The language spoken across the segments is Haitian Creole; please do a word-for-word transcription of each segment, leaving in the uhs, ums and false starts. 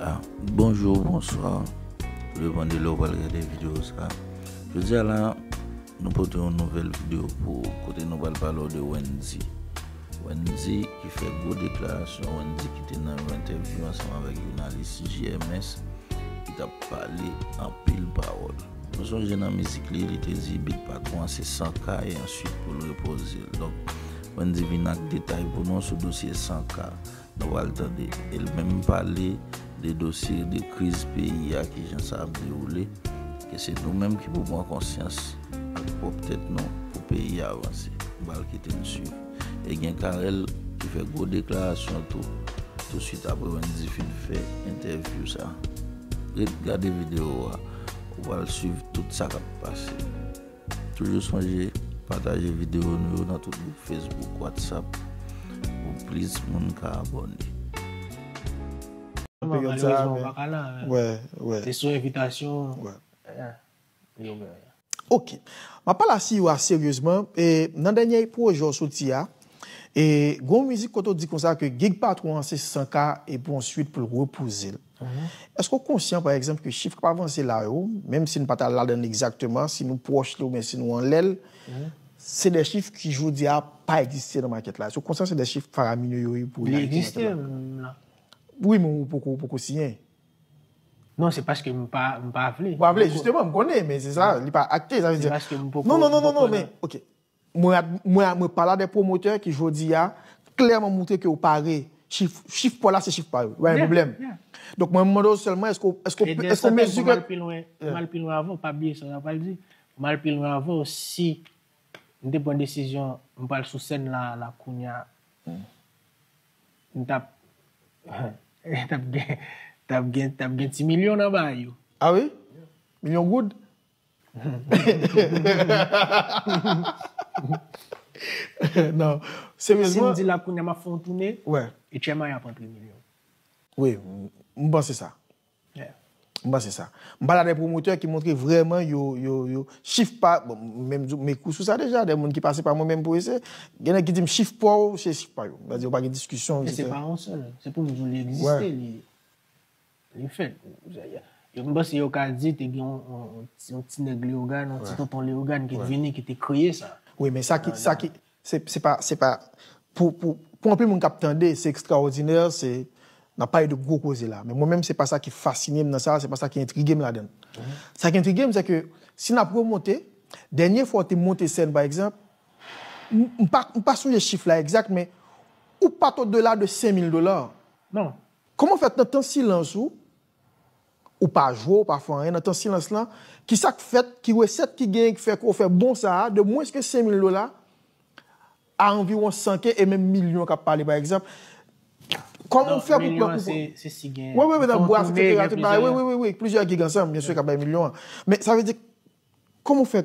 Ah, bonjou, bonswa. Depann de lè w pral gade videyo sa. Jodi a la, nou pote yon nouvèl videyo pou ou, kote nou pral pale w de Wendyy. Wendyy ki fè gwo deklarasyon, Wendyy ki te nan yon entèvyou ansanm avèk jounalis J M S, ki t ap pale anpil pawòl. Nou sonje nan mizik li, li te di bit patwon an se san K e answit pou l repoze l. Donk, Wendyy vin ak detay pou nou sou dosye san K. Nou pral tande. E l menm pale de dosye de kriz peyi a, kijan sa ap dewoule, ke se nou menm ki pou pran konsyans ak pwòp tèt nou pou peyi a avanse. Nou pral kite n swiv. E gen Carel ki fè gwo deklarasyon tou, tousuit apre Wendyy fin fè entèvyou sa. Ret gade videyo a, ou pral swiv tout sa k ap pase. Toujou sonje pataje videyo nou yo nan tout gwoup Facebook, WhatsApp, pou plis moun ka abòne. Peryòd sa a, men, wè, wè. Se sou envitasyon. Wè. Yo, men. Ok. M ap pale a C E O a seryezman. E, nan dènye pwojè w soti a, e, gon mizik kote w di konsa ke gig patwon an se san K e pou answit pou l repoze l. Èske w konsyan, pa egzanp, ke chif k ap avanse la yo, menm si n pa t al ladan l egzakteman, si nou pwòch li oubyen si nou anlè l, se de chif ki jodi a pa egziste nan makèt la? Èske w konsyan se de chif faraminye yo ye pou... Li egziste menm la. Wi, men ou poko, ou poko siyen. Non, se paske m pa, m pa vle. Ou pa vle, jisteman, m konnen, men se sa, li pa akte, sa vle di... Se paske m poko, non, non, non, non, non, men, ok. Mwen, mwen, mwen pale a de pwomotè ki jodi a klèman montre ke yo pare. Chif, chif pa w la, se chif pa yo. Pa gen pwoblèm. Donk, mwen mande w sèlman, èske, èske, èske w mezire... M al pi lwen, m al pi lwen avan, pa bliye sa w pral di. M al pi lwen avan, si m te pran desizyon, m pral sou sèn la, la kounye a, m t ap, t ap gen, t ap gen, t ap gen ti milyon nan bagay yo. Ah wi? Milyon goud? Non, seryezman. Si m di la kounye a m ap fè yon toune, e H M I ap antre milyon. Wi, m, m panse sa. M panse sa. M pale a de pwomotè ki montre vrèman yo, yo, yo, chif pa, bon, menm di w, m ekri sou sa deja, de moun ki pase pa mwen menm pou eseye. Gen nèg ki di m chif pa w, se chif pa yo. Sa vle di yo pa gen diskisyon. Se pa yon sèl. Se pou m di w li egziste, li, li fèt. Yo, m panse yo ka di te gen yon, yon, yon ti, yon ti nèg Leyogàn, yon ti tonton Leyogàn ki te vini, ki te kreye sa. Wi, men sa ki, sa ki, se, se pa, se pa, pou, pou, pou anpil moun k ap tande, se ekstraòdinè, se, n ap pale de gwo koze la. Men mwen menm, se pa sa ki fasine m nan sa, se pa sa ki entrige m ladan l. Sa ki entrige m, se ke si n ap remonte, dènye fwa w te monte sèn, pa egzanp, m, m pa, m pa sonje chif la egzak, men ou pa t odela de senk mil dola. Non. Kòman fèt nan tan silans ou, ou pa jwe, ou pa fè anyen nan tan silans lan, kisa k fèt, ki resèt ki genyen ki fè ke w fè bon sa a, de mwens ke senk mil dola, a anviwon san K e menm milyon k ap pale, pa egzanp. Kòman w fè pou pran... Non, milyon an, se, se si gen... Wi, wi, wi, nan bwas, et cetera, tout bagay, wi, wi, wi, wi, plizyè gig ansanm, byen si, k ap bay milyon an. Men sa vle di, kòman w fè,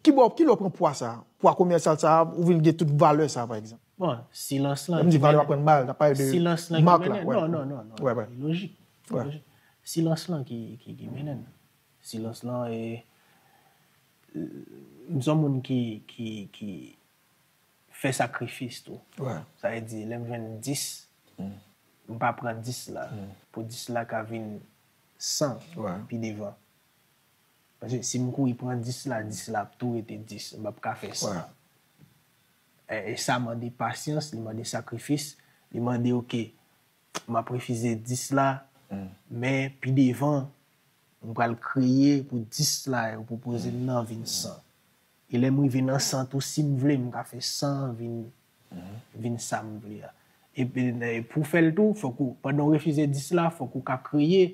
ki bò, ki lè w pran pwa sa a, pwa komèsyal sa a, ou vin gen tout valè sa a, pa egzanp? Bon, silans lan ki mennen. Lè m di valè, w ap pran mal, n ap pale de mak la, wi. Non, non, non, non, li lojik, li lojik. Silans lan ki, ki, ki mennen n. Silans lan, e, m se yon moun ki, ki, ki fè sakrifis tou. Sa vle di, lè m jwenn dis, m pa pran dis la, pou dis la ka vin san pi devan. Paske si m kouri pran dis la, dis la ap tou rete dis, m p ap ka fè san. E, e sa mande pasyans, li mande sakrifis, li mande, oke, m ap refize dis la, men pi devan, m pral kreye pou dis la yo pwopoze m nan vin san. E lè m rive nan san tou, si m vle, m ka fè san vin, vin sa m vle a. E, e pou fè l tou, fòk ou, pandan w refize dis la, fòk ou ka kreye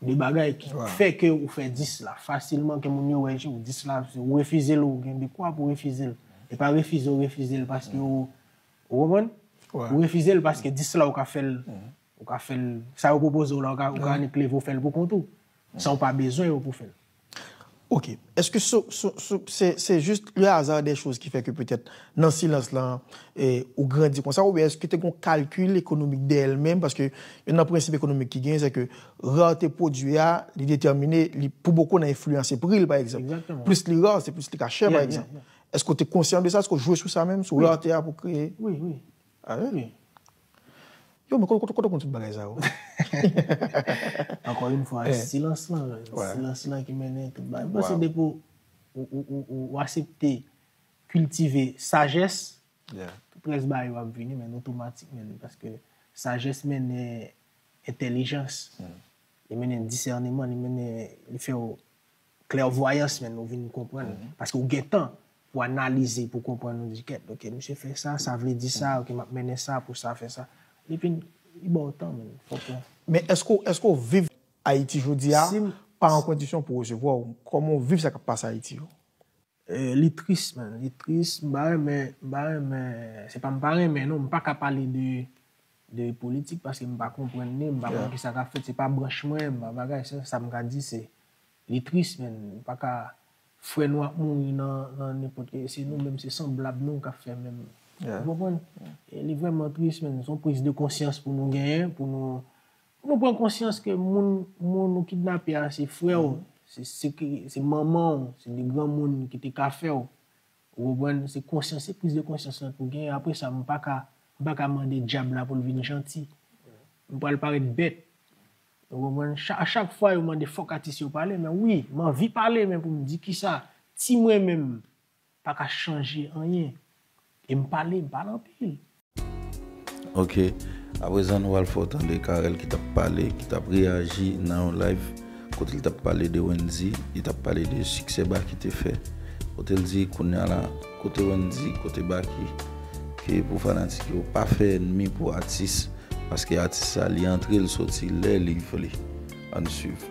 de bagay ki fè ke ou fè dis la fasilman, ke moun yo wè ou dis la, ou refize l, ou gen dekwa pou refize l. E pa refize, ou refize l paske ou, ou konprann? Ou refize l paske dis la ou ka fè l, ou ka fè l, sa yo pwopoze w la, ou ka, ou ka annik leve ou fè l pou kont ou, san ou pa bezwen yo pou fè l. Ok. Èske se, se, se, se jis le hasard des choses ki fè ke petèt nan silans lan, e, ou grandi konsa, oubyen èske te gon kalkil ekonomik dèyè l menm? Paske youn nan prensip ekonomik ki genyen, se ke rarete pwodui a, li detèmine, li pou bokou nan enfliyanse pri l, pa egzanp. Plis li ra, se plis li ka chè, pa egzanp. Èske w te konsyan de sa? Èske w jwe sou sa menm, sou rarete a pou kreye? Wi, wi. Ah wi? Wi. Yo, men kote, kote, kote w konn tout bagay sa yo? Ankò yon fwa, Eh. Silans lan, Ouais. Silans lan ki mennen tout bagay. Mwen panse Wow. depi w, w, w, w, w aksepte kiltive sajès, Yeah. tout rès bagay yo ap vini, men otomatik, men paske sajès mennen entèlijans, li mennen disèneman, li mennen, li fè w klèvwayans, men ou vin konprann. Paske ou gen tan pou analize, pou konprann, ou di, kèt, ok, misye fè sa, sa vle di sa, ok, m ap mennen sa pou sa fè sa. Epi, li ba w tan, men, fòk ou Men èske w- èske w viv Ayiti jodi a Si m- pa an kondisyon pou resevwa w? Kòman w viv sa k ap pase Ayiti yo? Eh, li tris, man. Li tris. M pa renmen, m pa renmen, se pa m pa renmen, non, m pa ka pale de, de politik paske m pa konprann li, m pa konn kisa k ap fèt, se pa branch mwen, m pa bagay, se sa m ka di, se, li tris, man. M pa ka, frè nou ap mouri nan, nan nenpòt ki, se nou menm, se sanblab nou k ap fè menm. Yeah. Ou konprann? E li vrèman tris, man. Se yon priz de konsyans pou nou genyen, pou nou, pou nou pran konsyans ke moun, moun ou kidnape a, se frè w, se, se, se manman w, se de granmoun ki te ka fè w. Ou konprann? Se konsyans, se priz de konsyans lan pou genyen. Apre sa, m pa ka, m pa ka mande dyab la pou l vin janti. M pral parèt bèt. Ou konprann? Cha- a chak fwa yo mande fòk atis yo pale, men wi, m anvi pale, men pou m di kisa, ti mwen menm pa ka chanje anyen. E m pale, m pale anpil. Ok. Aprezan nou al fè w tande Carel ki t ap pale, ki t ap reyaji nan yon live kote l t ap pale de Wendy, li t ap pale de siksè Baky te fè. Kote l di kounye a la, kote Wendy, kote Baky, ke pou fanatik yo pa fè ènmi pou atis, paske atis sa li antre, l soti lè li vle. Ann swiv.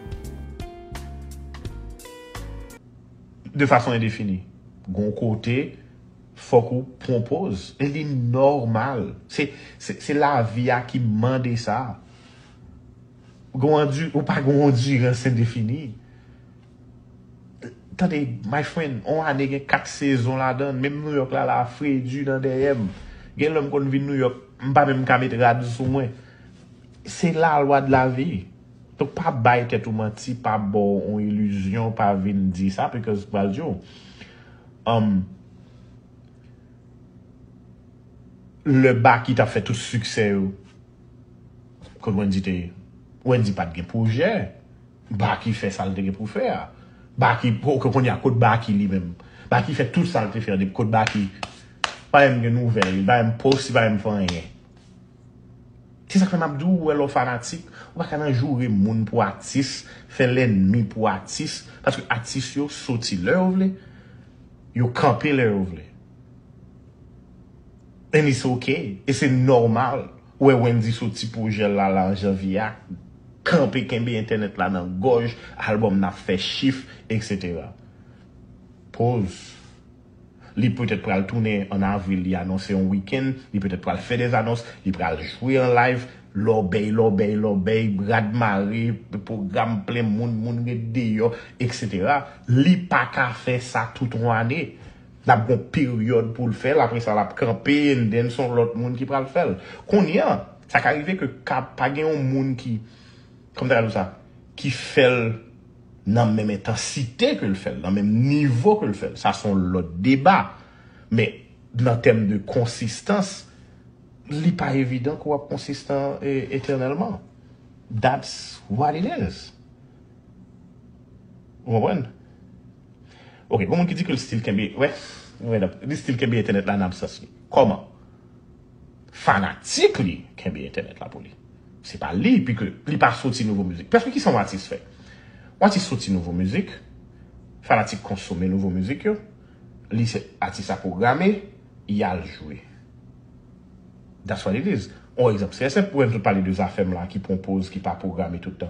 De fason endefini. Gon kote, fòk ou pran poz. E li nòmal. Se, se, se lavi a ki mande sa. Gon andi, ou pa gon andirans endefini. Tande, my friend, on ane gen kat sezon ladan l. Menm New York la, la fredi nan dèyè m. Gen lè m konn vin New York, m pa menm ka met rad sou mwen. Se la lwa de la vi. Donk, pa bay tèt ou manti, pa ba w yon ilizyon, pa vin di sa, because pral di w, um, lè Baky t ap fè tout siksè yo, kot Wendy te ye? Wendy pa t gen pwojè. Baky fè sa l te gen pou fè a. Baky, ok, kounye a, kot Baky li menm? Baky fè tout sa l te fè a, depi kot Baky? Pa menm gen nouvèl, li pa menm post, li pa menm fè anyen. Se sa k fè m ap di w, ou wè lè w fanatik, ou pa ka nan joure moun pou atis, fè lènmi pou atis, paske atis yo soti lè yo vle, yo kanpe lè yo vle. And it's ok, e se nòmal. Ou wè Wendy soti pwojè l la, la an janvye a, kanpe kenbe entènèt la nan gòj, albòm nan ap fè chif, et cetera. Poz. Li petèt pral tounen an avril, li anonse yon wikenn, li petèt pral fè dèzanons, li pral jwe an live, lòbèy, lòbèy, lòbèy, rad mare, pwogram plen moun, moun ret deyò, et cetera. Li pa ka fè sa tout yon ane. L ap gon peryòd pou l fè l, apre sa l ap kanpe, and then se yon lòt moun ki pral fè l. Kounye a, sa ka rive ke ka pa gen yon moun ki, kòman ta ka di w sa, ki fè l nan menm entansite ke l fè l, nan menm nivo ke l fè l. Sa se yon lòt deba. Men, nan tèm de konsistans, li pa evidan ke w ap konsistan e, etènèlman. That's what it is. Ou konprann? Ok, gon moun ki di ke l still kenbe, wè, wè, li still kenbe entènèt la nan absans li. Kòman? Fanatik li kenbe entènèt la pou li. Se pa li, pike li pa soti nouvo mizik. Paske kisa yon atis fè? Yon atis soti nouvo mizik, fanatik konsome nouvo mizik yo, li se atis la pwograme, y al jwe. That's what it is. On egzanp trè senp, ou wè m sot pale de Zafèm la ki pran poz, ki pa pwograme tout tan.